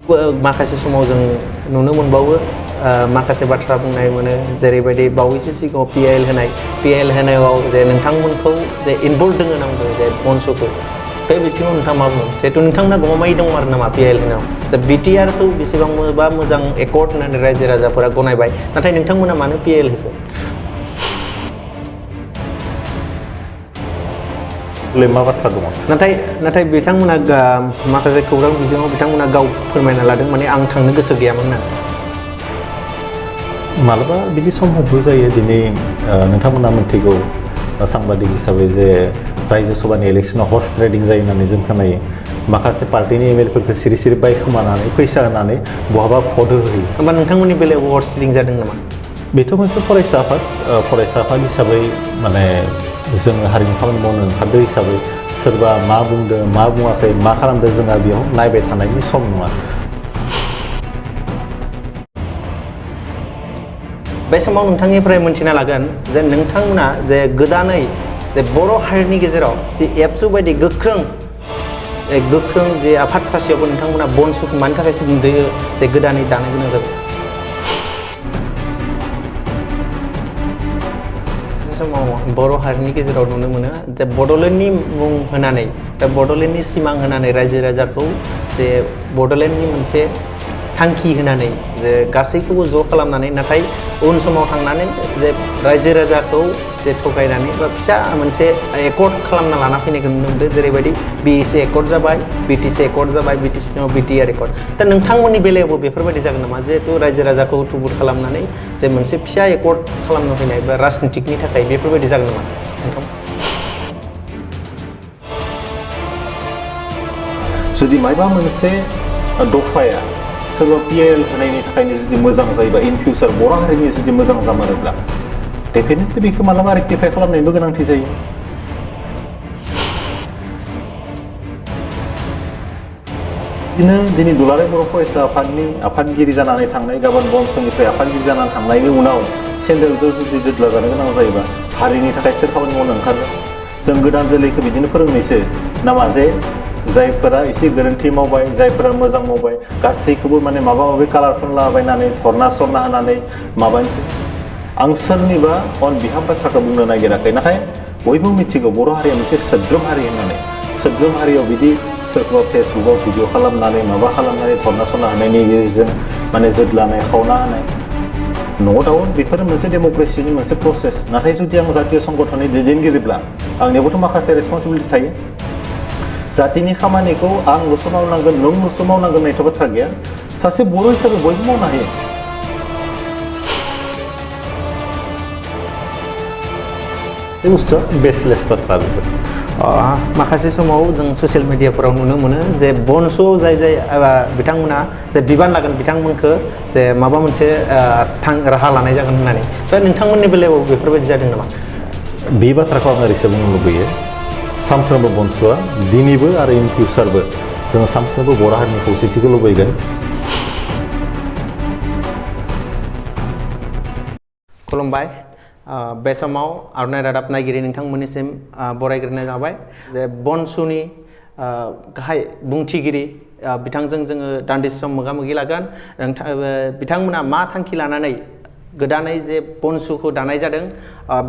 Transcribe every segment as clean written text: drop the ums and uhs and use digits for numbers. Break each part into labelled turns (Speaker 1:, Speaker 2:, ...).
Speaker 1: माखासे समाव जों नुनो मोनबावो माखासे बाथ्रा बुंनाय मोनो जेरैबायदि बावैसो सिगाङाव पिएल होनायाव जे नोंथांमोनखौ जे इनभल्भ दोङो नांगौ जे बन्स'खौ बे बिथिङाव नोंथाङा मा बुङो जिहेतु नोंथांमोना गमामायै दं आरो नामा पिएल होनायाव दा बिटिआरखौ बेसेबांबा मोजां एकर्ड होननानै रायजो राजाफोरा गनायबाय नाथाय नोंथांमोना मानो पिएल होखो
Speaker 2: मा बाथ्रा दङ
Speaker 1: नाथाय बिथांमोना माखासे खौरां बिजोङाव बिथांमोना गाव फोरमायना लादों माने आं थांनो गोसो गैयामोन होननानै
Speaker 2: मालाबा बिदि समबो जायो दिनै नोंथांमोना मिथिगौ सांबादिक हिसाबै जे रायजो सभानि इलेक्सनाव हर्स ट्रेडिं जायो होननानै जों खोनायो माखासे पार्टिनि एमएलएफोरखौ सिरि सिरि बायखोमानानै फैसा होनानै बहाबा भट होहोयो
Speaker 1: होमबा नोंथांमोननि बेलायाव हर्स ट्रेडिं जादों नामा
Speaker 2: बेथ' मोनसे फरायसा आफाद हिसाबै माने जोङो हारिनि खामानि मावनो ओंखारदों हिसाबै सोरबा मा बुंदों मा बुङाखै मा खालामदों जोंहा बेयाव नायबाय थानायनि सम नङा
Speaker 1: बे समाव नोंथांनिफ्राय मोनथिना लागोन जे नोंथांमोना जे गोदानै जे बर' हारिनि गेजेराव जे एबसु बायदि गोख्रों जे आफाद थासेयावबो नोंथांमोना बन्स'खौ मानि थाखाय खुंदों जे गोदानै दानो गोनां जादों समाव बर' हारिनि गेजेराव नुनो मोनो जे बड'लेण्डनि मुं होनानै बे बड'लेण्डनि सिमां होनानै रायजो राजाखौ जे बड'लेण्डनि मोनसे थांखि होनानै जे गासैखौबो ज' खालामनानै नाथाय उन समाव थांनानै जे रायजो राजाखौ जे थगायनानै बा फिसा मोनसे एकर्ड खालामना लाना फैनायखौ नुनो मोनदों जेरैबायदि बिएसि एकर्ड जाबाय बिटिसि एकर्ड जाबाय बिटिसिनि उनाव बिटिआर एकर्ड दा नोंथांमोननि बेलायावबो बेफोरबायदि जागोन नामा जिहेतु रायजो राजाखौ थुबुर खालामनानै जे मोनसे फिसा एकर्ड खालामनो फैनाय बा राजनितिकनि थाखाय बेफोरबायदि जागोन नामा नोंथां
Speaker 2: जुदि मायबा मोनसे दफाया सोरबा पिएल होनायनि थाखायनो जुदि मोजां जायोबा इन फिउचार बर' हारिनि जुदि मोजां जामारोब्ला डेफिनेटलि बेखौ मालाबा रेक्टिफाइ खालामनायनिबो गोनांथि जायो बिदिनो दिनै दुलाराय बर' फरायसा आफादनि आफादगिरि जानानै थांनाय गाबोन बन्स'निफ्राय आफादगिरि जानानै थांनायनि उनाव सेन्देलजों जुदि जोद्ला जानो गोनां जायोबा हारिनि थाखाय सोर खामानि मावनो ओंखारगोन जों गोदान जोलैखौ बिदिनो फोरोंनोसो नामा जे जायफोरा एसे गोरोन्थि मावबाय जायफोरा मोजां मावबाय गासैखौबो माने माबा माबि कालारफोर लाबायनानै सरना होनानै माबानोसै आं सोरनिबा अन बिहाफ बाथ्राखौ बुंनो नागिराखै नाथाय बयबो मिथिगौ बर' हारिया मोनसे सोद्रोम हारि होननानै सोद्रोम हारियाव बिदि सोरखौबा फेसबुकाव भिडिअ खालामनानै माबा खालामनानै सरना होनायनि गेजेरजों माने जोद्लानाय खावना होनाय नो डाउट बेफोरो मोनसे डेम'क्रेसिनि मोनसे प्रसेस नाथाय जुदि आं जातीय संगठननि दैदेनगिरिब्ला आंनियावबोथ' माखासे रेसपन्सिबिलिटि थायो जातिनि खामानिखौ आंल'सो मावनांगोन नोंल'सो मावनांगोन होननायथ' बाथ्रा गैया सासे बर' हिसाबै बयबो मावनो हायो बे बुस्थुआ बेसलेस बाथ्रा बेफोर
Speaker 1: माखासे समाव जों ससियेल मिडियाफोराव नुनो मोनो जे बन्स'आव जाय बिथांमोना जे बिबान लागोन बिथांमोनखौ जे माबा मोनसे राहा लानाय जागोन होननानै दा नोंथांमोननि बेलायाव बेफोरबायदि जादों नामा
Speaker 2: बे बाथ्राखौ आं ओरैसो बुंनो लुबैयो सानफ्रोमबो बन्स'आ दिनैबो आरो इन फिउचारबो जों सानफ्रोमबो बर' हारिनि खौसेथिखौ लुबैगोन
Speaker 1: खुलुमबाय बे समाव आर'नाइ रादाब नायगिरि नोंथांमोननिसिम बरायग्रोनाय जाबाय जे बन्स'नि गाहाय बुंथिगिरि बिथांजों जोङो दान्दिसे सम मोगा मोगि लागोन बिथांमोना मा थांखि लानानै गोदानै जे बन्स'खौ दानाय जादों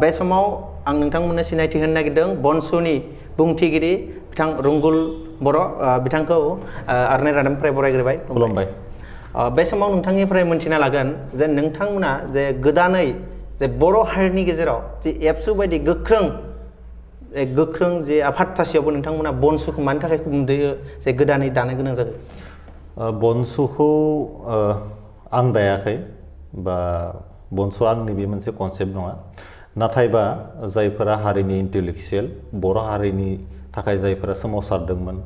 Speaker 1: बे समाव आं नोंथांमोननो सिनायथि होनो नागिरदों बन्स'नि बुंथिगिरि बिथां रुंगुल बर' बिथांखौ आर'नाइ रादाबनिफ्राय बरायग्रोबाय
Speaker 2: खुलुमबाय
Speaker 1: बे समाव नोंथांनिफ्राय मोनथिना लागोन जे नोंथांमोना जे गोदानै जे बर' हारिनि गेजेराव जे एबसु बायदि गोख्रों जे आफाद थासेयावबो नोंथांमोना बन्स'खौ मानि थाखाय खुंदों जे गोदानै दानो गोनां जादों
Speaker 2: बन्स'खौ आं दायाखै बा बन्स'आ आंनि बे मोनसे कनसेप्ट नङा नाथायबा जायफोरा हारिनि इन्टेलेक्सुयेल बर' हारिनि थाखाय जायफोरा सोमावसारदोंमोन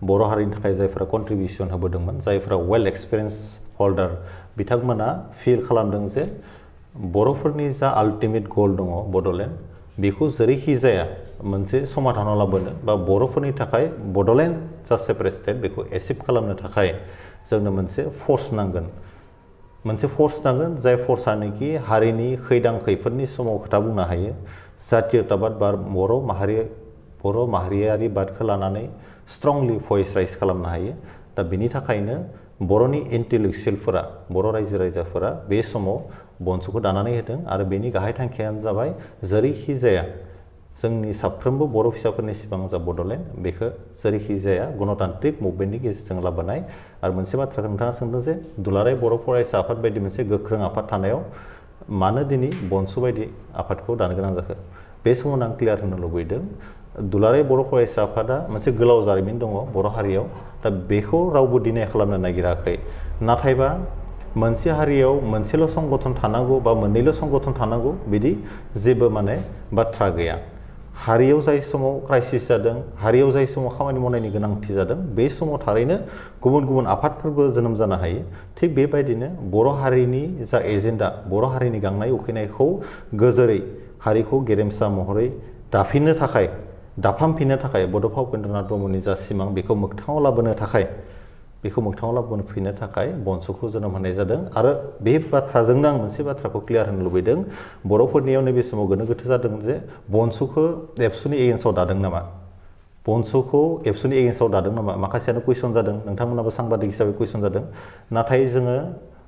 Speaker 2: बर' हारिनि थाखाय जायफोरा कन्ट्रिबिउसन होबोदोंमोन जायफोरा वेल एक्सपिरियेन्स हल्डार बिथांमोना फिल खालामदों जे बर'फोरनि जा आल्टिमेट गल दङ बड'लेण्ड बेखौ जेरैखि जाया मोनसे समाधानाव लाबोनो बा बर'फोरनि थाखाय बड'लेण्ड जा सेपारेट स्टेट बेखौ एचिभ खालामनो थाखाय जोंनो मोनसे फर्स नांगोन जाय फर्सआनोखि हारिनि खैदां खैफोदनि समाव खोथा बुंनो हायो जातीयताबाद बा बर' माहारियारि बादखौ लानानै स्ट्रंलि भइस राइज खालामनो हायो दा बिनि थाखायनो बर'नि इन्टेलेक्सुयेलफोरा बर' रायजो राजाफोरा बे समाव बनस'खौ दानानै होदों आरो बेनि गाहाय थांखियानो जाबाय जेरैखि जाया जोंनि साफ्रोमबो बर' फिसाफोरनि सिमां जा बड'लेण्ड बेखौ जेरैखि जाया गणतान्त्रिक मुभमेन्टनि गेजेरजों लाबोनाय आरो मोनसे बाथ्राखौ नोंथाङा सोंदों जे दुलाराय बर' फरायसा आफाद बायदि मोनसे गोख्रों आफाद थानायाव मानो दिनै बनस' बायदि आफादखौ दानो गोनां जाखो बे समाव आं क्लियार होनो लुबैदों दुलाराय बर' फरायसा आफादा मोनसे गोलाव जारिमिन दङ बर' हारियाव दा बेखौ रावबो डिनाय खालामनो नागिराखै नाथायबा मोनसे हारियाव मोनसेल' संगठन थानांगौ बा मोननैल' संगठन थानांगौ बिदि जेबो माने बाथ्रा गैया हारियाव जाय समाव क्राइसिस जादों हारियाव जाय समाव खामानि मावनायनि गोनांथि जादों बे समाव थारैनो गुबुन गुबुन आफादफोरबो जोनोम जानो हायो थिग बेबायदिनो बर' हारिनि जा एजेन्डा बर' हारिनि गांनाय उखैनायखौ गोजोरै हारिखौ गेरेमसा महरै दाफामफिननो थाखाय बड'फा उपेन्द्रनाथ ब्रह्मनि जा सिमां बेखौ मोगथाङाव लाबोनो थाखाय बनस'खौ जोनोम होनाय जादों आरो बे बाथ्राजोंनो आं मोनसे बाथ्राखौ क्लियार होनो लुबैदों बर'फोरनियाव नैबे समाव गोनो गोथो जादों जे बनस'खौ एबसुनि एगेन्स्टआव दादों नामा बनस'खौ एबसुनि एगेन्स्टआव दादों नामा माखासेयानो कुइसन जादों नोंथांमोनाबो सांबादिक हिसाबै कुइसन जादों नाथाय जोङो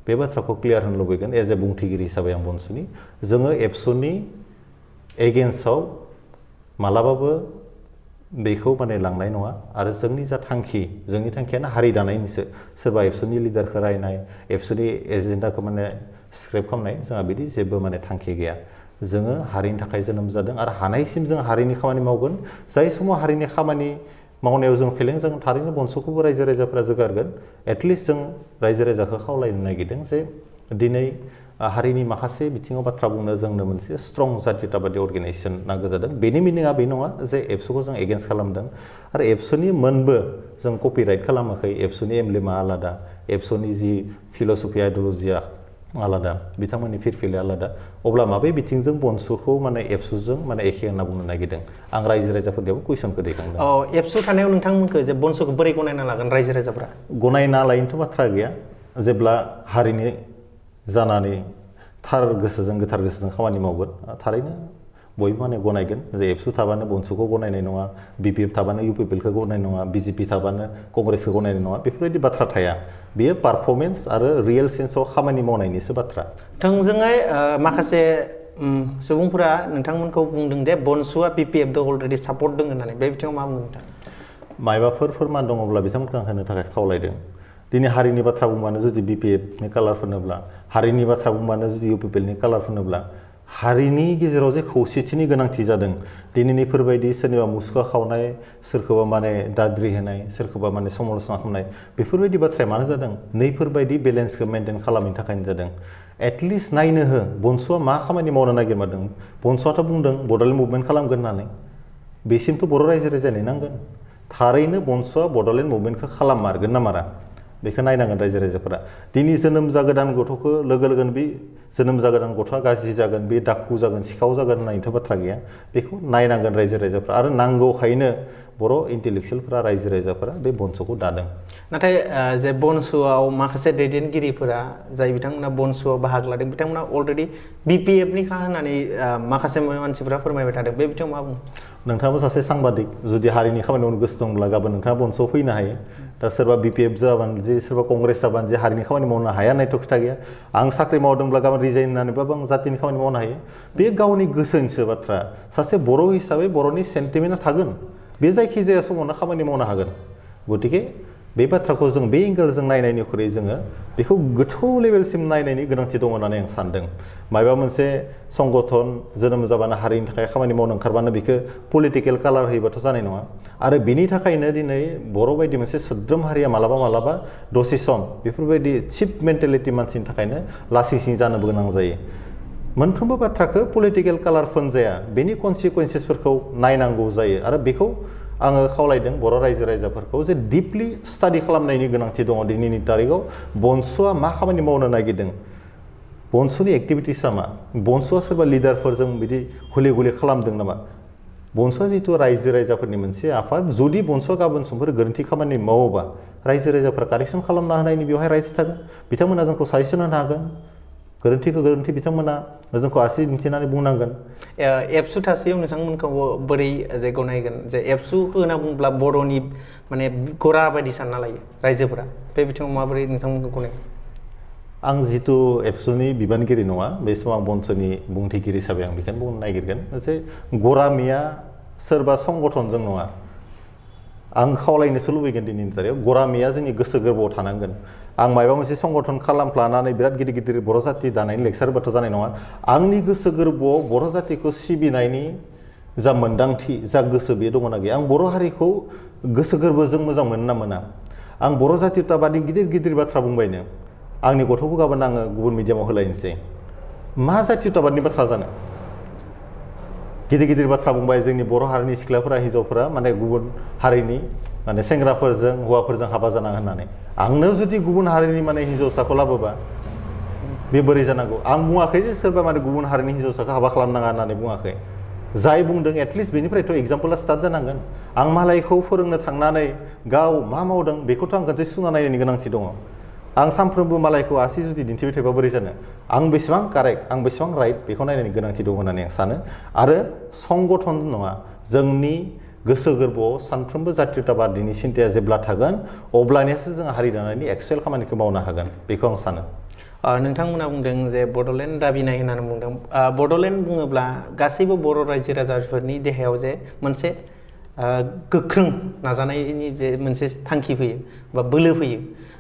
Speaker 2: बे बाथ्राखौ क्लियार होनो लुबैगोन एज ए बुंथिगिरि हिसाबै आं बनस'नि जोङो एबसुनि एगेन्स्टआव मालाबाबो बेखौ माने लांनाय नङा आरो जोंनि जा जोंनि थांखियानो हारि दानायनिसो सोरबा एबसुनि लिडारखौ रायनाय एबसुनि एजेन्डाखौ माने स्क्रेप खालामनाय जोंहा बिदि जेबो माने थांखि गैया जोङो हारिनि थाखाय जोनोम जादों आरो हानायसिम जों हारिनि खामानि मावगोन जाय समाव हारिनि खामानि मावनायाव जों फेलें जागोन थारैनो बनस'खौबो रायजो राजाफोरा जौगागोन एटलिस्ट जों रायजो राजाखौ खावलायनो नागिरदों जे दिनै हारिनि माखासे बिथिङाव बाथ्रा बुंनो जोंनो मोनसे स्ट्रं जातीयताबादि अर्गेनाइजेसन नांगौ जादों बेनि मिनिङा बे नङा जे एबसुखौ जों एगेन्स्ट खालामदों आरो एबसुनि मोनबो जों कपिराइट खालामाखै एबसुनि एमब्लेमा आलादा एबसुनि जि फिल'सफि आइडिय'लजिया आलादा बिथांमोननि फिरफिला आलादा अब्ला माबे बिथिंजों बनस'खौ माने एबसुजों माने एखे होनना बुंनो नागिरदों आं रायजो राजाफोरनियाव कुइसनखौ दैखांदों
Speaker 1: एबसु थानायाव नोंथांमोनखौ जे बनस'खौ बोरै गनायना लागोन रायजो राजाफ्रा
Speaker 2: गनायना लायनोथ' बाथ्रा गैया जेब्ला हारिनि जानानै गोथार गोसोजों खामानि मावगोन थारैनो बयबो माने गनायगोन जे एबसु थाबानो बनस'खौ गनायनाय नङा बिपिएफ थाबानो इउपिपिएलखौ गनायनाय नङा बिजेपि थाबानो कंग्रेसखौ गनायनाय नङा बेफोरबायदि बाथ्रा थाया बेयो पारफरमेन्स आरो रियेल सेन्सआव खामानि मावनायनिसो बाथ्रा
Speaker 1: थोंजोङै माखासे सुबुंफोरा नोंथांमोनखौ बुंदों जे बनस'आ बिपिएफजों अलरेडि सापर्ट दङ होननानै बे बिथिङाव मा बुंनो नोंथां
Speaker 2: मायबाफोर फोरमान दङब्ला बिथांमोनखौ आं होनो थाखाय खावलायदों दिनै हारिनि बाथ्रा बुंबानो जुदि बिपिएफनि कालार फोनोब्ला हारिनि बाथ्रा बुंबानो जुदि इउपिपिएलनि कालार फोनोब्ला हारिनि गेजेराव जे खौसेथिनि गोनांथि जादों दिनैनिफोरबायदि सोरनिबा मुसुखा खावनाय सोरखौबा माने दाद्रि होनाय सोरखौबा माने समालोचना खालामनाय बेफोरबायदि बाथ्राया मानो जादों नैफोरबायदि बेलेन्सखौ मेनटेन खालामनो थाखायनो जादों एटलिस्ट नायनो हो बनस'आ मा खामानि मावनो नागिरमारदों बनस'आथ' बुंदों बड'लेण्ड मुभमेन्ट खालामगोन होननानै बेसिमथ' बर' रायजो राजाया नेनांगोन थारैनो बनस'आ बड'लेण्ड मुभमेन्टखौ खालाममारगोन ना मारा बेखौ नायनांगोन रायजो राजाफोरा दिनै जोनोम जागोदान गथ'खौ लोगो लोगोनो बे जोनोम जागोदान गथ'आ गाज्रि जागोन बे डाकु जागोन सिखाव जागोन होननायथ' बाथ्रा गैया बेखौ नायनांगोन रायजो राजाफ्रा आरो नांगौखायनो बर' इन्टेलेक्सुयेलफोरा रायजो राजाफोरा बे बनस'खौ दादों
Speaker 1: नाथाय जे बनस'आव माखासे दैदेनगिरिफोरा जाय बिथांमोना बनस'आव बाहागो लादों बिथांमोना अलरेडि बिपिएफनिखा होननानै माखासे मानसिफ्रा फोरमायबाय थादों बे बिथिङाव मा बुङो
Speaker 2: नोंथाङाबो सासे सांबादिक जुदि हारिनि खामानि मावनो गोसो दंब्ला गाबोन नोंथाङा बनस'आव फैनो हायो दा सोरबा बिपिएफ जाबानो जे सोरबा कंग्रेस जाबानो जे हारिनि खामानि मावनो हाया होननायथ' खोथा गैया आं साख्रि मावदोंब्ला गाबोन रिजाइन होननानैबाबो आं जातिनि खामानि मावनो हायो बे गावनि गोसोनिसो बाथ्रा सासे बर' हिसाबै बर'नि सेन्टिमेन्टआ थागोन बे जायखिजाया समावनो खामानि मावनो हागोन गतिके बे बाथ्राखौ जों बे एंगेलजों नायनायनिख्रुइ जोङो बेखौ गोथौ लेभेलसिम नायनायनि गोनांथि दङ होननानै आं सानदों माबा मोनसे संगठन जोनोम जाबानो हारिनि थाखाय खामानि मावनो ओंखारबानो बेखौ पलिटिकेल कालार होयोबाथ' जानाय नङा आरो बेनि थाखायनो दिनै बर' बायदि मोनसे सोद्रोम हारिया मालाबा दसे सम बेफोरबायदि चिप मेन्टेलिटि मानसिनि थाखायनो लासिं सिं जानोबो गोनां जायो मोनफ्रोमबो बाथ्राखौ पलिटिकेल कालार फोनजाया बेनि कनसिकुवेन्सेसफोरखौ नायनांगौ जायो आरो बेखौ आङो खावलायदों बर' रायजो राजाफोरखौ जे डिपलि स्टाडि खालामनायनि गोनांथि दङ दिनैनि तारिखआव बनस'आ मा खामानि मावनो नागिरदों बनस'नि एक्टिभिटिसआ मा बनस'आ सोरबा लिडारफोरजों बिदि हुले गुले खालामदों नामा बनस'आ जिथु रायजो राजाफोरनि मोनसे आफाद जुदि बनस'आ गाबोन समफोर गोरोन्थि खामानि मावोबा रायजो राजाफ्रा कारेक्सन खालामना होनायनि बेवहाय राइट्स थागोन बिथांमोना जोंखौ साजेसन होनो हागोन गोरोन्थिखौ गोरोन्थि बिथांमोना जोंखौ आसि दिन्थिनानै बुंनांगोन।
Speaker 1: एबसु थासेयाव नोंथांमोनखौ बोरै जे गनायगोन जे एबसुखौ होनना बुङोब्ला बर'नि माने गरा बायदि सानना लायो रायजोफोरा बे बिथिङाव माबोरै नोंथांमोनखौ गनायगोन?
Speaker 2: आं जितु एबसुनि बिबानगिरि नङा बे समाव आं बन्स'नि बुंथिगिरि हिसाबै आं बेखौनो बुंनो नागिरगोन जे गरामिया सोरबा संगठनजों नङा। आं खावलायनोसो लुबैगोन दिनैनि तारिखाव गरामिया जोंनि गोसो गोरबोआव थानांगोन। आं माबा मोनसे संगठन खालामफ्लानानै बिराद गिदिर गिदिर बर' जाथि दानायनि लेक्सारबाथ' जानाय नङा। आंनि गोसो गोरबोआव बर' जातिखौ सिबिनायनि जा मोन्दांथि जा गोसो बे दङना गैया। आं बर' हारिखौ गोसो गोरबोजों मोजां मोनो ना मोना। आं बर' जातिताबादि गिदिर गिदिर बाथ्रा बुंबायनो आंनि गथ'खौ गाबोन आङो गुबुन मिडियामाव होलायनोसै। मा जातिताबादनि बाथ्रा जानो? गिदिर गिदिर बाथ्रा बुंबाय जोंनि बर' हारिनि सिख्लाफोरा हिन्जावफोरा माने गुबुन हारिनि माने सेंग्राफोरजों हौवाफोरजों हाबा जानाङा होननानै। आंनो जुदि गुबुन हारिनि माने हिन्जावसाखौ लाबोबा बे बोरै जानांगौ? आं बुङाखै जे सोरबा माने गुबुन हारिनि हिन्जावसाखौ हाबा खालामनाङा होननानै बुङाखै। जाय बुंदों एटलिस्ट बेनिफ्रायथ' एग्जाम्पला स्टार्ट जानांगोन। आं मालायखौ फोरोंनो थांनानै गाव मा मावदों बेखौथ' आं खनसे सुना नायनायनि गोनांथि दङ। आं सानफ्रोमबो मालायखौ आसि जुदि दिन्थिबाय थायोबा बोरै जानो? आं बेसेबां कारेक्ट आं बेसेबां राइट बेखौ नायनायनि गोनांथि दं होननानै आं सानो। आरो संगठन नङा जोंनि गोसो गोरबोआव सानफ्रोमबो जातीयताबादनि सिन्थाया जेब्ला थागोन अब्लानियासो जों हारि दानायनि एक्सुवेल खामानिखौ मावनो हागोन बेखौ आं सानो।
Speaker 1: नोंथांमोना बुंदों जे बड'लेण्ड दाबिनाय होननानै बुंदों। बड'लेण्ड बुङोब्ला गासैबो बर' रायजो राजाफोरनि देहायाव जे मोनसे गोख्रों नाजानायनि जे मोनसे थांखि फैयो बा बोलो फैयो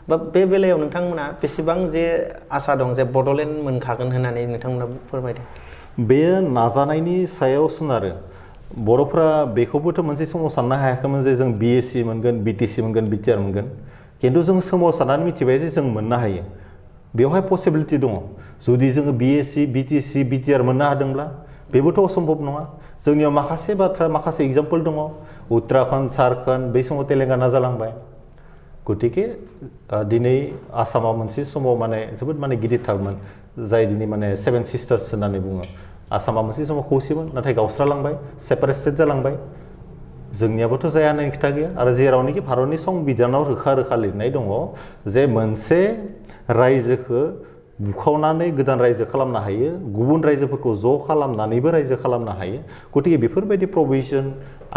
Speaker 1: बा बे बेलायाव नोंथांमोना बेसेबां जे आसा दं जे बड'लेण्ड मोनखागोन होननानै नोंथांमोना फोरमायदों?
Speaker 2: बेयो नाजानायनि सायाव सोनारो। बर'फ्रा बेखौबोथ' मोनसे समाव साननो हायाखैमोन जे जों BSc मोनगोन, BTC मोनगोन, BTR मोनगोन। खिन्थु जों सोमावसारनानै मिथिबाय जे जों मोननो हायो। बेवहाय पसिबिलिटि दङ। जुदि जोङो BSc, BTC, BTR मोननो हादोंब्ला बेबोथ' असम्भब नङा। जोंनियाव माखासे बाथ्रा माखासे एग्जाम्पल दङ। उत्तराखन्ड, झारखन्ड बै समाव तेलेंगाना जालांबाय। गतिके दिनै आसामाव मोनसे समाव माने जोबोद माने गिदिरथारमोन जाय दिनै माने 7 सिस्टार्स होननानै बुङो। आसामा मोनसे समाव खौसेमोन नाथाय गावस्रालांबाय, सेपारेट स्टेट जालांबाय। जोंनियाबोथ' जाया होननायनि खोथा गैया। आरो जेरावनोखि भारतनि संबिधानाव रोखा रोखा लिरनाय दङ जे मोनसे रायजोखौ बुखावनानै गोदान रायजो खालामनो हायो, गुबुन रायजोफोरखौ ज' खालामनानैबो रायजो खालामनो हायो। गतिके बेफोरबायदि प्रभिजन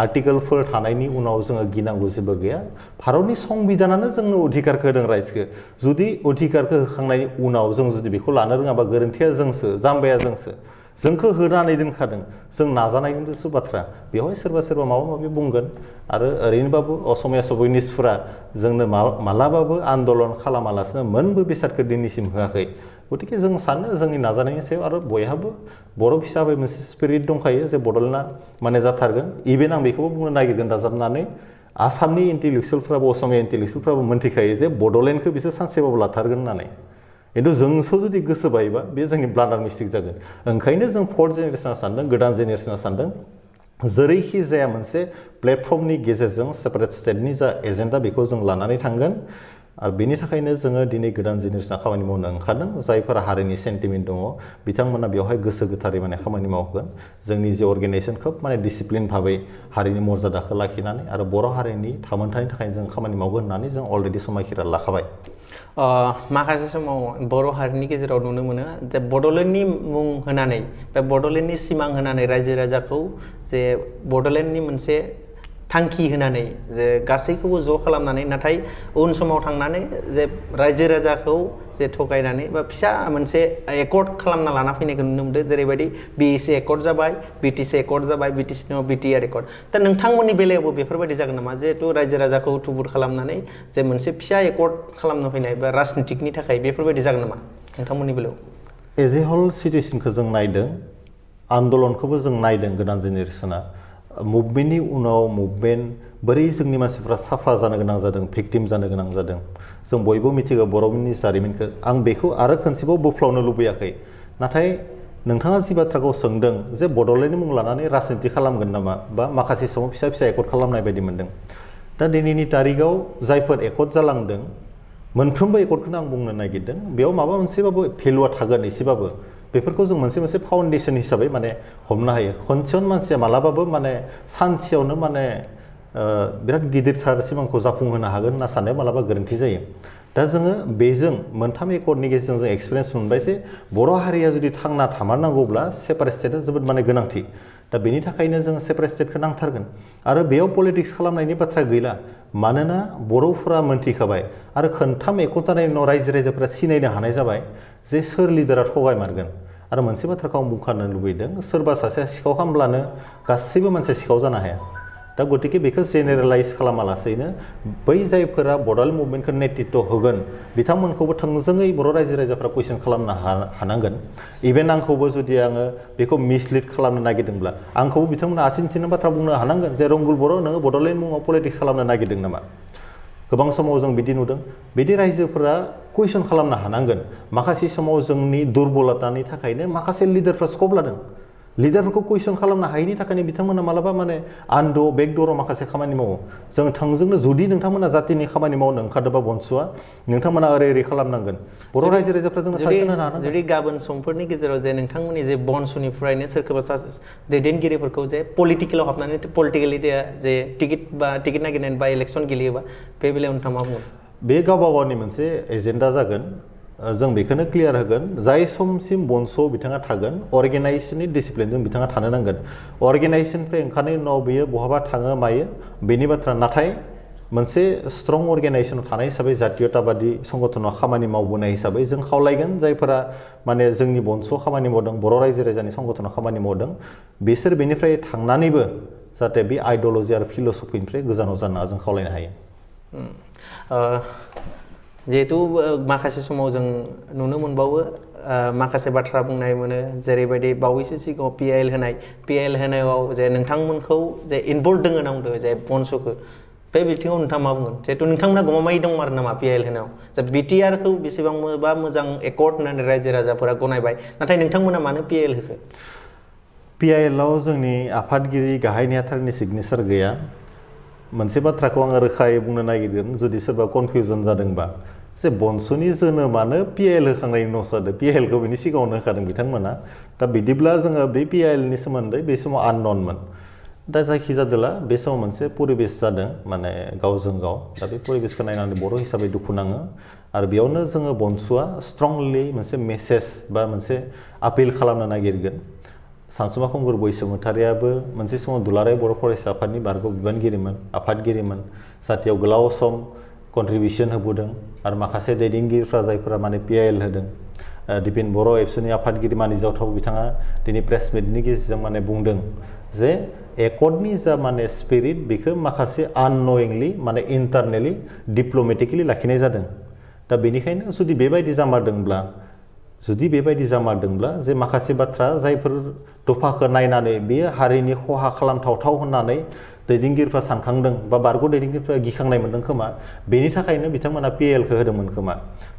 Speaker 2: आर्टिकेलफोर थानायनि उनाव जोङो गिनांगौ जेबो गैया। भारतनि संबिधानानो जोंनो अधिकारखौ होदों रायजोखौ। जुदि अधिकारखौ होखांनायनि उनाव जों जुदि बेखौ लानो रोङाबा गोरोन्थिया जोंसो, जाम्बाया जोंसो। जोंखौ होनानै दोनखादों। जों नाजानायनिसो बाथ्रा। बेवहाय सोरबा सोरबा माबा माबि बुंगोन। आरो ओरैनोबाबो असमिया सभयनिस्टफोरा जोंनो मालाबाबो आन्दलन खालामालासिनो मोनबो बेसादखौ दिनैसिम होआखै। गतिके जों सानो जोंनि नाजानायनि सायाव आरो बयहाबो बर' हिसाबै मोनसे स्पिरिट दंखायो जे बड'लेण्डआ माने जाथारगोन। इभेन आं बेखौबो बुंनो नागिरगोन दाजाबनानै आसामनि इन्टेलेक्सुयेलफ्राबो असमिया इन्टेलेक्सुयेलफ्राबो मोन्थिखायो जे बड'लेण्डखौ बिसोर सानसेबाबो लाथारगोन होननानै। खिन्थु जोंसो जुदि गोसो बायोबा बे जोंनि ब्लाडार मिस्टेक जागोन। ओंखायनो जों 4th जेनेरेसना सानदों, गोदान जेनेरेसना सानदों जेरैखि जाया मोनसे प्लेटफर्मनि गेजेरजों सेपारेट स्टेटनि जा एजेन्डा बेखौ जों लानानै थांगोन। आरो बेनि थाखायनो जोङो दिनै गोदान जेनेरेसना खामानि मावनो ओंखारदों। जायफोरा हारिनि सेन्टिमेन्ट दङ बिथांमोना बेवहाय गोसो गोथारै माने खामानि मावगोन। जोंनि जे अर्गेनाइजेसन खोब माने डिसिप्लिन भाबै हारिनि मर्यादाखौ लाखिनानै आरो बर' हारिनि थामोन्थानि थाखाय जों खामानि मावगोन होननानै जों अलरेडि समायखिरा लाखाबाय।
Speaker 1: माखासे समाव बर' हारिनि गेजेराव नुनो मोनो जे बड'लेण्डनि मुं होनानै बे बड'लेण्डनि सिमां होनानै रायजो राजाखौ जे बड'लेण्डनि मोनसे थांखि होनानै जे गासैखौबो ज' खालामनानै नाथाय उन समाव थांनानै जे रायजो राजाखौ जे थगायनानै बा फिसा मोनसे एकर्ड खालामना लाना फैनायखौ नुनो मोनदों। जेरैबायदि BSc एकर्ड जाबाय, BTC एकर्ड जाबाय, BTCनि उनाव BTR एकर्ड। दा नोंथांमोननि बेलायावबो बेफोरबायदि जागोन नामा? जिहेथु रायजो राजाखौ थुबुर खालामनानै जे मोनसे फिसा एकर्ड खालामनो फैनाय बा राजनितिकनि थाखाय बेफोरबायदि जागोन नामा नोंथांमोननि बेलायाव?
Speaker 2: एज ए हल सिटुएसनखौ जों नायदों, आन्दलनखौबो जों नायदों। गोदान जेनेरेसना मुभमेन्टनि उनाव मुभमेन्ट बोरै जोंनि मानसिफ्रा साफा जानो गोनां जादों, भिक्टिम जानो गोनां जादों। जों बयबो मिथिगौ बर'नि जारिमिनखौ। आं बेखौ आरो खनसेबाव बोफ्लावनो लुबैयाखै। नाथाय नोंथाङा जि बाथ्राखौ सोंदों जे बड'लेण्डनि मुं लानानै राजनिति खालामगोन नामा बा माखासे समाव फिसा फिसा एकर्ड खालामनाय बायदि मोनदों। दा दिनैनि तारिखाव जायफोर एकर्ड जालांदों मोनफ्रोमबो एकर्डखौनो आं बुंनो नागिरदों बेयाव माबा मोनसेबाबो भेलुआ थागोन एसेबाबो। बेफोरखौ जों मोनसे मोनसे फाउन्डेसन हिसाबै माने हमनो हायो। खनसेयावनो मानसिया मालाबाबो माने सानसेयावनो माने बिराद गिदिरथार सिमांखौ जाफुंहोनो हागोन होनना साननाया मालाबा गोरोन्थि जायो। दा जोङो बेजों मोनथाम एकर्डनि गेजेरजों जों एक्सपिरियेन्स मोनबाय जे बर' हारिया जुदि थांना थामारनांगौब्ला सेपारेट स्टेटआ जोबोद माने गोनांथि दा बेनि थाखायनो जोङो सेपारेट स्टेटखौ नांथारगोन आरो बेयाव पलिटिक्स खालामनायनि बाथ्रा गैला मानोना बर'फोरा मोनथिखाबाय आरो खोनथाम एकर्ड जानायनि उनाव रायजो राजाफोरा सिनायनो हानाय जाबाय जे सोर लिडारा थगायमारगोन आरो मोनसे बाथ्राखौ आं बुंखानो लुबैदों सोरबा सासेया सिखाव खालामब्लानो गासैबो मानसिया सिखाव जानो हाया दा गतिके बेखौ जेनेरेलाइज खालामालासैनो बै जायफोरा बड'लेण्ड मुभमेन्टखौ नेतृत्व होगोन बिथांमोनखौबो थोंजोङै बर' रायजो राजाफ्रा कुइसन खालामनो हानांगोन इभेन आंखौबो जुदि आङो बेखौ मिसलिड खालामनो नागिरदोंब्ला आंखौबो बिथांमोना आसिन्थिनो बाथ्रा बुंनो हानांगोन जे रंगुल बर' नोङो बड'लेण्ड मुङाव पलिटिक्स खालामनो नागिरदों नामा गोबां समाव जों बिदि नुदों बिदि रायजोफोरा कुइसन खालामनो हानांगोन माखासे समाव जोंनि दुरबलतानि थाखायनो माखासे लिडारफ्रा स्कप लादों लिडारफोरखौ कुइसन खालामनो हायैनि थाखायनो बिथांमोना मालाबा माने आन्द' बेकदराव माखासे खामानि मावो जों थोंजोंनो जुदि नोंथांमोना जातिनि खामानि मावनो ओंखारदोंबा बनसुआ नोंथांमोना ओरै खालामनांगोन बर' रायजो राजाफ्रा जोंनो साजेसन होनो हानांगोन
Speaker 1: जुदि गाबोन समफोरनि गेजेराव जे नोंथांमोननि जे बनसुनिफ्रायनो सोरखौबा सासे दैदेनगिरिफोरखौ जे पलिटिकेलाव हाबनानै पलिटिकेलि जे टिकेट नागिरनानै बा इलेक्सन गेलेयोबा बे बेलायाव नोंथाङा मा बुङो
Speaker 2: बे गावबा गावनि मोनसे एजेन्डा जागोन जों बेखौनो क्लियार होगोन जाय समसिम बनस'आव बिथाङा थागोन अर्गेनाइजेसननि डिसिप्लिनजों बिथाङा थानो नांगोन अर्गेनाइजेसननिफ्राय ओंखारनायनि उनाव बियो बहाबा थाङो मायो बेनि बाथ्रा नाथाय मोनसे स्ट्रं अर्गेनाइजेसनाव थानाय हिसाबै जातीयताबादि संगठनाव खामानि मावबोनाय हिसाबै जों खावलायगोन जायफोरा माने जोंनि बनस'आव खामानि मावदों बर' रायजो राजानि संगठनाव खामानि मावदों बिसोर बेनिफ्राय थांनानैबो जाहाथे बे आइडिय'लजि आरो फिल'सफिनिफ्राय गोजानाव जानो जों खावलायनो हायो
Speaker 1: जिहेतु माखासे समाव जों नुनो मोनबावो माखासे बाथ्रा बुंनाय मोनो जेरैबायदि बावैसो सिगाङाव पिआइएल होनायाव जे नोंथांमोनखौ जे इनभल्भ दोङो होनना बुंदों जे बनस'खौ बे बिथिङाव नोंथाङा मा बुंगोन जिहेतु नोंथांमोना गमामायै दं आरो नामा पिआइएल होनायाव जे बिटिआरखौ बेसेबांबा मोजां एकर्ड होननानै रायजो राजाफोरा गनायबाय नाथाय नोंथांमोना मानो पिआइएल होखो
Speaker 2: पिआइएलआव जोंनि आफादगिरि गाहाय नेहाथारिनि सिगनेचार गैया मोनसे बाथ्राखौ आङो रोखायै बुंनो नागिरगोन जुदि सोरबा कनफिउजन जादोंबा जे बनसुनि जोनोमानो पिआइएल होखांनायनि उनावसो जादों पिआइएलखौ बिनि सिगाङावनो होखादों बिथांमोना दा बिदिब्ला जोङो बे पिआइएलनि सोमोन्दै बे समाव आनननमोन दा जायखि जादोला बे समाव मोनसे परिबेस जादों माने गावजों गाव दा बे परिबेसखौ नायनानै बर' हिसाबै दुखु नाङो आरो बेयावनो जोङो बनसुआ स्ट्रंलि मोनसे मेसेज बा मोनसे आपिल खालामनो नागिरगोन सानसुमा खुंगुर बैसोमुतारियाबो मोनसे समाव दुलाराय बर' फरायसा आफादनि बारग' बिबानगिरिमोन आफादगिरिमोन जातियाव गोलाव सम कन्ट्रिबिउसन होबोदों आरो माखासे दैदेनगिरिफ्रा जायफोरा माने पिआइएल होदों दिपेन बर' एबसुनि आफादगिरि मानिजावथाव बिथाङा दिनै प्रेस मिटनि गेजेरजों माने बुंदों जे एकर्डनि जा माने स्पिरिट बेखौ माखासे आननयिंलि माने इन्टारनेलि डिप्ल'मेटिकेलि लाखिनाय जादों दा बेनिखायनो जुदि बेबायदि जामारदोंब्ला जे माखासे बाथ्रा जायफोर दफाखौ नायनानै बेयो हारिनि खहा खालामथावथाव होननानै दैदेनगिरिफ्रा सानखांदों बा बारग' दैदेनगिरिफ्रा गिखांनाय मोन्दों खोमा बेनि थाखायनो बिथांमोना पिआइएलखौ होदोंमोन खोमा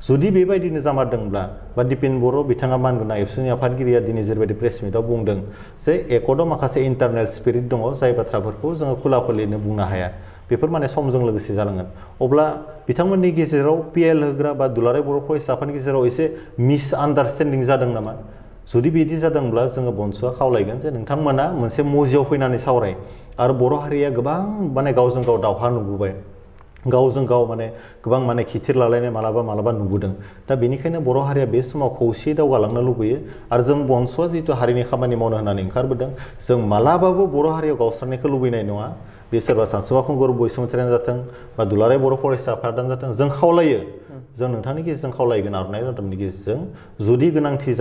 Speaker 2: जुदि बेबायदिनो जामारदोंब्ला बा दिपेन बर' बिथाङा मानगोनां एबसुनि आफादगिरिया दिनै जेरैबायदि प्रेस मिटआव बुंदों जे एकर्डआव माखासे इन्टारनेल स्पिरिट दङ जाय बाथ्राफोरखौ जोङो खुलाखुलिनो बुंनो हाया बेफोर माने समजों लोगोसे जालांगोन अब्ला बिथांमोननि गेजेराव पिआइएल होग्रा बा दुलाराय बर' फरायसा आफादनि गेजेराव एसे मिसआन्डारस्टेन्डिं जादों नामा जुदि बिदि जादोंब्ला जोङो बनसुआ खावलायगोन जे नोंथांमोना मोनसे मजियाव फैनानै सावराय आरो बर' हारिया गोबां माने गावजों गाव दावहा नुबोबाय गावजों गाव माने गोबां माने खिथिर लालायनाय मालाबा नुबोदों दा बेनिखायनो बर' हारिया बे समाव खौसेयै दावगालांनो लुबैयो आरो जों बनसुआ जिहेतु हारिनि खामानि मावनो होननानै ओंखारबोदों जों मालाबाबो बर' हारियाव गावस्रानायखौ लुबैनाय नङा बे सोरबा सानसुमा खुंगुर बैसोमुतियानो जाथों बा दुलाराय बर' फरायसा आफादानो जाथों जों खावलायो जों नोंथांनि गेजेरजों खावलायगोन आर'नाइ रादाबनि गेजेरजों जुदि गोनांथि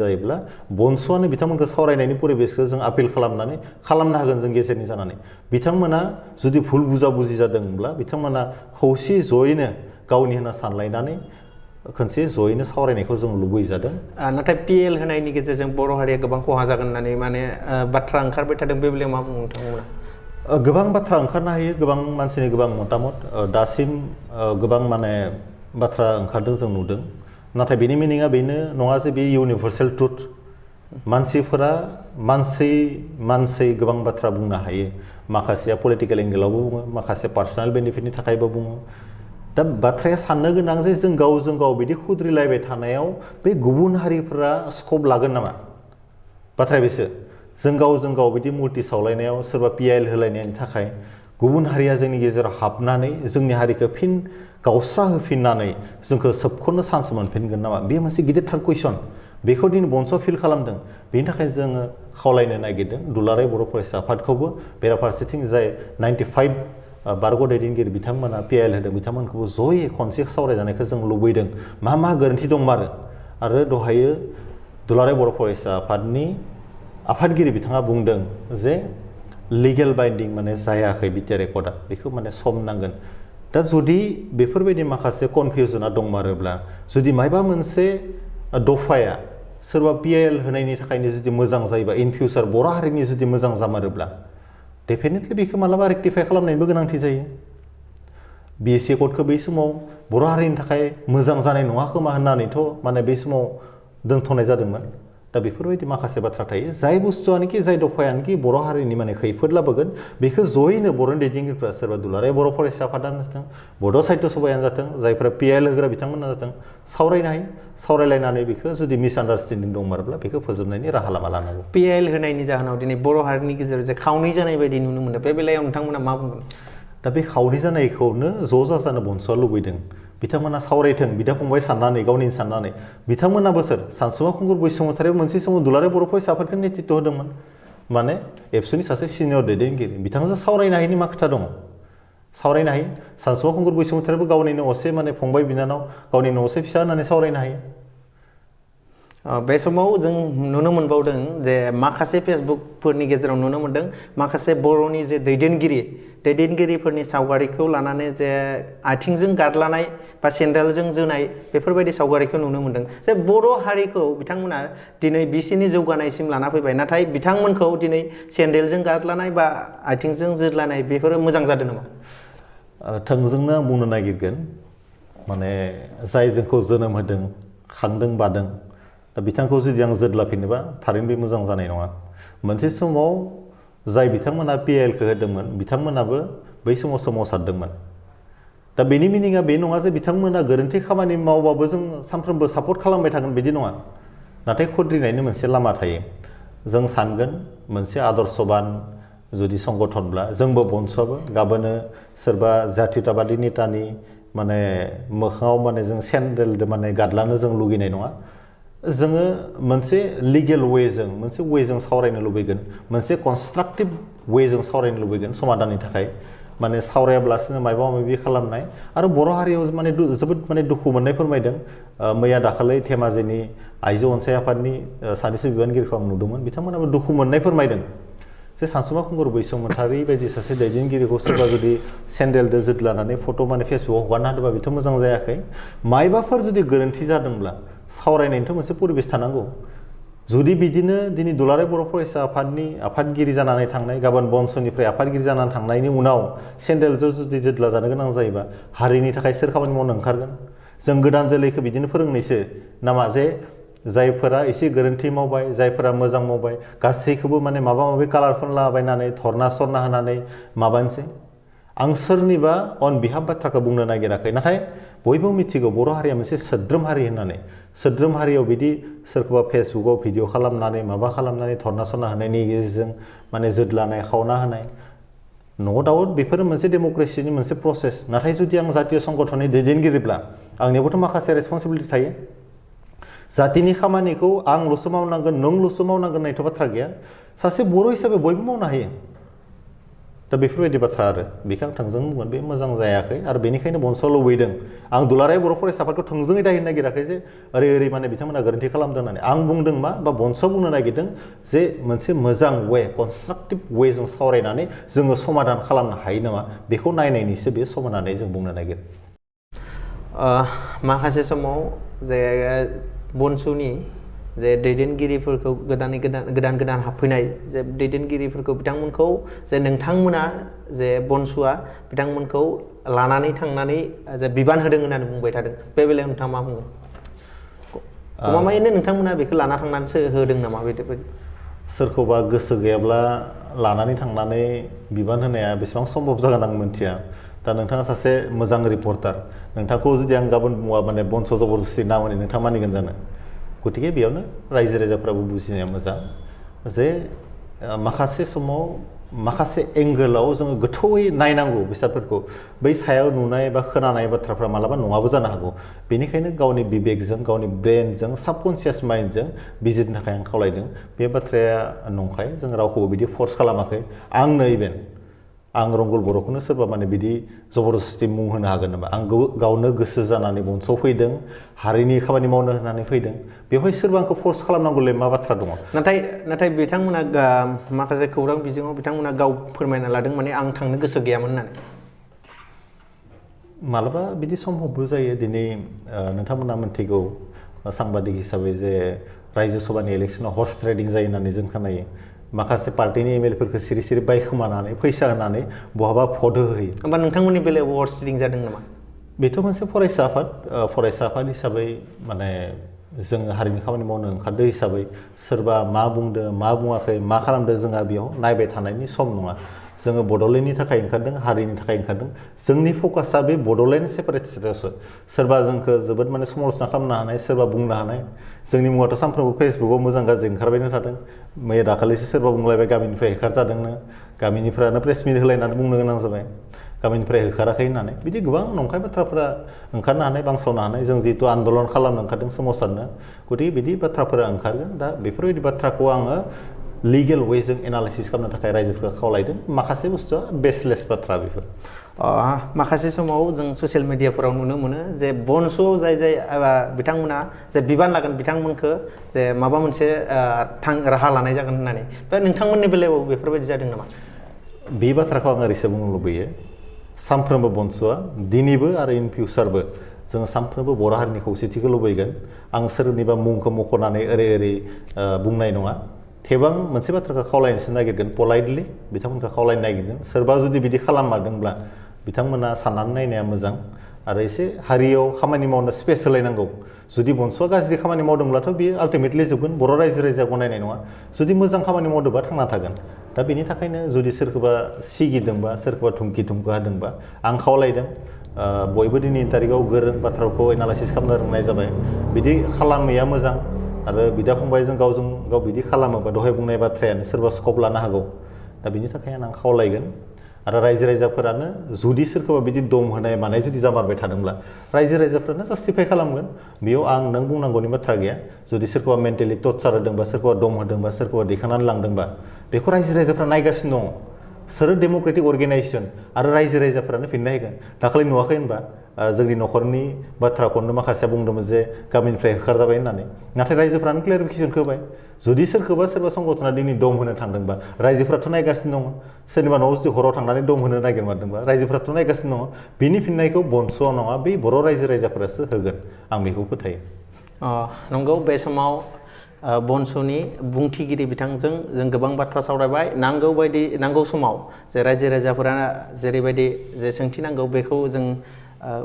Speaker 2: जायोब्ला बनसुआनो बिथांमोनखौ सावरायनायनि परिबेसखौ जों आपिल खालामनो हागोन जों गेजेरनि जानानै बिथांमोना जुदि भुल बुजि जादोंब्ला बिथांमोना खौसे जयैनो गावनि होनना सानलायनानै खनसे जयैनो सावरायनायखौ जों लुबैजादों
Speaker 1: नाथाय पिएल होनायनि गेजेरजों बर' हारिया गोबां खहा जागोन होननानै माने बाथ्रा ओंखारबाय थादों बे बेलायाव मा बुङो नोंथांमोना
Speaker 2: गोबां बाथ्रा ओंखारनो हायो गोबां मानसिनि गोबां मतामत दासिम गोबां माने बाथ्रा ओंखारदों जों नुदों नाथाय बेनि मिनिङा बेनो नङा जे बे इउनिभार्सेल ट्रुथ मानसिफोरा मानसि गोबां बाथ्रा बुंनो हायो माखासेया पलिटिकेल एंगेलावबो बुङो माखासे पार्सनेल बेनिफिटनि थाखायबो बुङो दा बाथ्राया साननो गोनां जे जों गावजों गाव बिदि खुद्रिलायबाय थानायाव बे गुबुन हारिफोरा स्कप लागोन नामा बाथ्राया बेसो जों गावजों गाव बिदि मुर्ति सावलायनायाव सोरबा पिआइएल होलायनायनि थाखाय गुबुन हारिया जोंनि गेजेराव हाबनानै जोंनि हारिखौ फिन गावस्रा होफिननानै जोंखौ सोबख'नो चान्स मोनफिनगोन नामा बे मोनसे गिदिरथार कुइसन बेखौ दिनै बन्स'आ फिल खालामदों बेनि थाखाय जोङो खावलायनो नागिरदों दुलाराय बर' फरायसा आफादखौबो बेराफारसेथिं जाय 95 बारग' दैदेनगिरि बिथांमोना PIL होदों बिथांमोनखौबो जयै खनसे सावरायजानायखौ जों लुबैदों मा गोरोन्थि दंमारो आरो दहायो दुलाराय बर' फरायसा आफादनि आफादगिरि बिथाङा बुंदों जे लिगेल बाइन्डिं माने जायाखै बिटिआर रेकर्डआ बेखौ माने सम नांगोन दा जुदि बेफोरबायदि माखासे कनफिउजना दंमारोब्ला जुदि मायबा मोनसे दफाया सोरबा PIL होनायनि थाखायनो जुदि मोजां जायोबा इन फिउचार बर' हारिनि जुदि मोजां जामारोब्ला डेफिनेटलि बेखौ मालाबा रेक्टिफाइ खालामनायनिबो गोनांथि जायो BSc क'डखौ बै समाव बर' हारिनि थाखाय मोजां जानाय नङा खोमा होननानैथ' माने बै समाव दोनथ'नाय जादोंमोन दा बेफोरबायदि माखासे बाथ्रा थायो जाय बुस्थुआनोखि जाय दफायानोखि बर' हारिनि माने खैफोद लाबोगोन बेखौ जयैनो बर'नि दैदेनगिरिफ्रा सोरबा दुलाराय बर' फरायसा आफादानो जाथों बड' साहित्य सभायानो जाथों जायफ्रा PIL होग्रा बिथांमोना जाथों सावरायनो हायो सावरायलायनानै बेखौ जुदि मिसआन्डारस्टेन्डिं दंमारोब्ला बेखौ फोजोबनायनि राहा लामा लानांगौ
Speaker 1: PIL होनायनि जाहोनाव दिनै बर' हारिनि गेजेराव जे खावनै जानाय बायदि नुनो मोनो बे बेलायाव नोंथांमोना मा बुंगोन
Speaker 2: दा बे खावनै जानायखौनो ज' जाजानो बन्स'आ लुबैदों बिथांमोना सावरायथों बिदा फंबाय साननानै गावनि साननानै बिथांमोनाबो सोर सानसुमा खुंगुर बैसोमुसारियाबो मोनसे समाव दुलाराय बर' फरायसा आफादखौ नेतृत्व होदोंमोन माने एबसुनि सासे सिनियर दैदेनगिरि बिथांजों सावरायनो हायैनि मा खोथा दङ सावरायनो हायो सानसुमा खुंगुर बैसोमुसारियाबो गावनिनो असे माने फंबाय बिनानाव गावनिनो असे फिसा होननानै सावरायनो हायो
Speaker 1: बे समाव जों नुनो मोनबावदों जे माखासे फेसबुकफोरनि गेजेराव नुनो मोनदों माखासे बर'नि जे दैदेनगिरिफोरनि सावगारिखौ लानानै जे आथिंजों गादलानाय बा सेन्देलजों जोनाय बेफोरबायदि सावगारिखौ नुनो मोनदों जे बर' हारिखौ बिथांमोना दिनै बिसिनि जौगानायसिम लाना फैबाय नाथाय बिथांमोनखौ दिनै सेन्देलजों गादलानाय बा आथिंजों जोदलानाय बेफोरो मोजां जादों नामा
Speaker 2: थोंजोंनो आं बुंनो नागिरगोन माने जाय जोंखौ जोनोम होदों खांदों बादों दा बिथांखौ जुदि आं जोदलाफिनोबा थारैनो बे मोजां जानाय नङा मोनसे समाव जाय बिथांमोना PILखौ होदोंमोन बिथांमोनाबो बै समाव सोमावसारदोंमोन दा बेनि मिनिङा बे नङा जे बिथांमोना गोरोन्थि खामानि मावबाबो जों सानफ्रोमबो सापर्ट खालामबाय थागोन बिदि नङा नाथाय खुद्रिनायनि मोनसे लामा थायो जों सानगोन मोनसे आदर्शबान जुदि संगठनब्ला जोंबो बन्स'आबो गाबोनो सोरबा जातीयताबादी नेतानि माने मोखाङाव माने जों सेन्देल माने गादलानो जों लुगैनाय नङा जोङो मोनसे लिगेल वेजों मोनसे वेजों सावरायनो लुबैगोन मोनसे कनस्ट्राक्टिभ वेजों सावरायनो लुबैगोन समाधाननि थाखाय माने सावरायाब्लासिनो माबा माबि खालामनाय आरो बर' हारियाव माने जोबोद माने दुखु मोननाय फोरमायदों मैया दाखालै धेमाजिनि आइजो अनसाय आफादनि सानैसो बिबानगिरिखौ आं नुदोंमोन बिथांमोनाबो दुखु मोननाय फोरमायदों जे सानसुमा खुंगुर बैसोमुसारि बायदि सासे दैदेनगिरिखौ सोरबा जुदि सेन्देलजों जोदलानानै फट' माने फेसबुकआव हगारना होदोंबा बेथ' मोजां जायाखै मायबाफोर जुदि गोरोन्थि जादोंब्ला सावरायनायनिथ' मोनसे परिबेस थानांगौ जुदि बिदिनो दिनै दुलाराय बर' फरायसा आफादनि आफादगिरि जानानै थांनाय गाबोन बन्स'निफ्राय आफादगिरि जानानै थांनायनि उनाव सेन्देलजों जुदि जोदला जानो गोनां जायोबा हारिनि थाखाय सोर खामानि मावनो ओंखारगोन जों गोदान जोलैखौ बिदिनो फोरोंनायसो नामा जे जायफोरा एसे गोरोन्थि मावबाय जायफोरा मोजां मावबाय गासैखौबो माने माबा माबि कालार फोनलाबायनानै धरना सरना होनानै माबानोसै आं सोरनिबा अन बिहाफ बाथ्राखौ बुंनो नागिराखै नाथाय बयबो मिथिगौ बर' हारिया मोनसे सोद्रोम हारि होननानै सोद्रोम हारियाव बिदि सोरखौबा फेसबुकआव भिडिअ खालामनानै माबा खालामनानै धरना सरना होनायनि गेजेरजों माने जोदलानाय खावना होनाय नो डाउट बेफोरो मोनसे डेम'क्रेसिनि मोनसे प्रसेस नाथाय जुदि आं जातीय संगठननि दैदेनगिरिब्ला आंनियावबोथ' माखासे रेसपन्सिबिलिटि थायो जातिनि खामानिखौ आंल'सो मावनांगोन नोंल'सो मावनांगोन होननायथ' बाथ्रा गैया सासे बर' हिसाबै बयबो मावनो हायो दा बेफोरबायदि बाथ्रा आरो बेखौ आं थोंजों बुंगोन बे मोजां जायाखै आरो बेनिखायनो बन्स'आ लुबैदों आं दुलाराय बर' फरायसा आफादखौ थोंजोङै दायनो नागिराखै जे ओरै माने बिथांमोना गोरोन्थि खालामदों होननानै आं बुंदों मा बा बन्स'आ बुंनो नागिरदों जे मोनसे मोजां वे कनस्ट्राक्टिभ वेजों सावरायनानै जोङो समाधान खालामनो हायो नामा बेखौ नायनायनिसो बे सम होननानै जों बुंनो नागिरो
Speaker 1: माखासे समाव जे बन्स'नि जे दैदेनगिरिफोरखौ गोदान हाबफैनाय जे दैदेनगिरिफोरखौ बिथांमोनखौ जे नोंथांमोना जे बन्स'आ बिथांमोनखौ लानानै थांनानै जे बिबान होदों होननानै बुंबाय थादों बे बेलायाव नोंथाङा मा बुङो गमामायैनो नोंथांमोना बेखौ लाना थांनानैसो होदों नामा बेबायदि
Speaker 2: सोरखौबा गोसो गैयाब्ला लानानै थांनानै बिबान होनाया बेसेबां सम्भब जागोन आं मिथिया दा नोंथाङा सासे मोजां रिपर्टार नोंथांखौ जुदि आं गाबोन बुङा माने बन्स' जबरदस्ति ना माने नोंथाङा मानिगोन जानो गतिके बेयावनो रायजो राजाफ्राबो बुजिनाया मोजां जे माखासे समाव माखासे एंगोलाव जोङो गोथौयै नायनांगौ बेसादफोरखौ बै सायाव नुनाय बा खोनानाय बाथ्राफ्रा मालाबा नङाबो जानो हागौ बेनिखायनो गावनि बिबेकजों गावनि ब्रेनजों साबकनसियास माइन्डजों बिजिरनो थाखाय आं खावलायदों बे बाथ्राया नंखाय जों रावखौबो बिदि फर्स खालामाखै आंनो इभेन आं रंगल बर'खौनो सोरबा माने बिदि जबरदस्ति मुं होनो हागोन नामा आं गावनो गोसो जानानै बन्सआव फैदों हारिनि खामानि मावनो होननानै फैदों बेवहाय सोरबा आंखौ फर्स खालामनांगौलै मा बाथ्रा दङ
Speaker 1: नाथाय बिथांमोना माखासे खौरां बिजोङाव बिथांमोना गाव फोरमायना लादों माने आं थांनो गोसो गैयामोन होननानै
Speaker 2: मालाबा बिदि सम्भबबो जायो दिनै नोंथांमोना मोनथिगौ सांबादिक हिसाबै जे रायजो सभानि इलेक्सनाव हर्स ट्रेडिं जायो होननानै जों खोनायो माखासे पार्टिनि एमएलएफोरखौ सिरि सिरि बायखोमानानै फैसा होनानै बहाबा भट होहोयो
Speaker 1: होमबा नोंथांमोननि बेलायाव हर्स ट्रेडिं जादों नामा
Speaker 2: बेथ' मोनसे फरायसा आफाद हिसाबै माने जोङो हारिनि खामानि मावनो ओंखारदों हिसाबै सोरबा मा बुंदों मा बुङाखै मा खालामदों जोंहा बेयाव नायबाय थानायनि सम नङा जोङो बड'लेण्डनि थाखाय ओंखारदों हारिनि थाखाय ओंखारदों जोंनि फकासआ बे बड'लेण्ड सेपारेट स्टेटआवसो सोरबा जोंखौ जोबोद माने समालोचना खालामनो हानाय सोरबा बुंनो हानाय जोंनि मुङाथ' सानफ्रोमबो फेसबुकआव मोजां गाज्रि ओंखारबायनो थादों मैया दाखालिसो सोरबा बुंलायबाय गामिनिफ्राय होखारजादोंनो गामिनिफ्रानो प्रेस मिट होलायनानै बुंनो गोनां जाबाय गामिनिफ्राय होखाराखै होननानै बिदि गोबां नंखाय बाथ्राफोरा ओंखारनो हानाय बांसावनो हानाय जों जिहेतु आन्दलन खालामनो ओंखारदों सोमावसारनो गतिके बिदि बाथ्राफोरा ओंखारगोन दा बेफोरबायदि बाथ्राखौ आङो लिगेल वेजों एनालाइसिस खालामनो थाखाय रायजोफोरखौ खावलायदों माखासे बुस्थुआ बेसलेस बाथ्रा बेफोर
Speaker 1: माखासे समाव जों ससियेल मिडियाफोराव नुनो मोनो जे बनस'आव जाय बिथांमोना जे बिबान लागोन बिथांमोनखौ जे माबा मोनसे राहा लानाय जागोन होननानै दा नोंथांमोननि बेलायाव बेफोरबायदि जादों नामा
Speaker 2: बे बाथ्राखौ आं ओरैसो बुंनो लुबैयो सानफ्रोमबो बनस'आ दिनैबो आरो इन फिउचारबो जोङो सानफ्रोमबो बर' हारिनि खौसेथिखौ लुबैगोन आं सोरनिबा मुंखौ मख'नानै ओरै बुंनाय नङा थेवबो आं मोनसे बाथ्राखौ खावलायनोसो नागिरगोन पलाइटलि बिथांमोनखौ खावलायनो नागिरगोन सोरबा जुदि बिदि खालाममारदोंब्ला बिथांमोना साननानै नायनाया मोजां आरो एसे हारियाव खामानि मावनो स्पेस होलायनांगौ जुदि बनस'आ गाज्रि खामानि मावदोंब्लाथ' बियो आल्टिमेटलि जोबगोन बर' रायजोआ गनायनाय नङा जुदि मोजां खामानि मावदोंबा थांना थागोन दा बेनि थाखायनो जुदि सोरखौबा सिगिदोंबा सोरखौबा धुमखि होदोंबा आं खावलायदों बयबो दिनैनि तारिखाव गोरों बाथ्राखौ एनालाइसिस खालामनो रोंनाय जाबाय बिदि खालामैया मोजां आरो बिदा फंबायजों गावजों गाव बिदि खालामोबा दहाय बुंनाय बाथ्रायानो सोरबा स्कप लानो हागौ दा बिनि थाखाय आं खावलायगोन आरो रायजो राजाफोरानो जुदि सोरखौबा बिदि दम होनाय मानाय जुदि जामारबाय थादोंब्ला रायजो राजाफोरानो जास्टिफाइ खालामगोन बेयाव आं नों बुंनांगौनि बाथ्रा गैया जुदि सोरखौबा मेन्टेलि टर्चार होदोंबा सोरखौबा दम होदोंबा सोरखौबा दैखांनानै लांदोंबा बेखौ रायजो राजाफ्रा नायगासिनो दङ सोर डेम'क्रेटिक अर्गेनाइजेसन आरो रायजो राजाफोरानो फिननाय होगोन दाखालि नुवाखै होनबा जोंनि न'खरनि बाथ्राखौनो माखासेया बुंदोंमोन जे गामिनिफ्राय होखारजाबाय होननानै नाथाय रायजोफ्रानो क्लियारिफिकेसनखौ होबाय जुदि सोरखौबा सोरबा संगठना दिनै दम होनो थांदोंबा रायजोफ्राथ' नायगासिनो दङ सोरनिबा न'आव जुदि हराव थांनानै दम होनो नागिरमारदोंबा रायजोफ्राथ' नायगासिनो दङ बिनि फिननायखौ बनस'आ नङा बै बर' रायजो राजाफोरासो होगोन आं बेखौ फोथायो
Speaker 1: नंगौ बे समाव बनस'नि बुंथिगिरि बिथांजों जों गोबां बाथ्रा सावरायबाय नांगौ समाव जे रायजो राजाफोरा जेरैबायदि जे सोंथि नांगौ बेखौ जों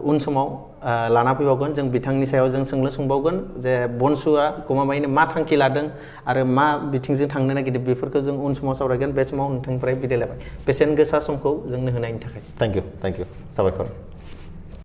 Speaker 1: उन समाव लाना फैबावगोन जों बिथांनि सायाव जों सोंलु सोंबावगोन जे बनस'आ गमामायैनो मा थांखि लादों आरो मा बिथिंजों थांनो नागिरदों बेफोरखौ जों उन समाव सावरायगोन बे समाव नोंथांनिफ्राय बिदाय लाबाय बेसेन गोसा समखौ जोंनो होनायनि थाखाय
Speaker 2: थेंक इउ साबायखर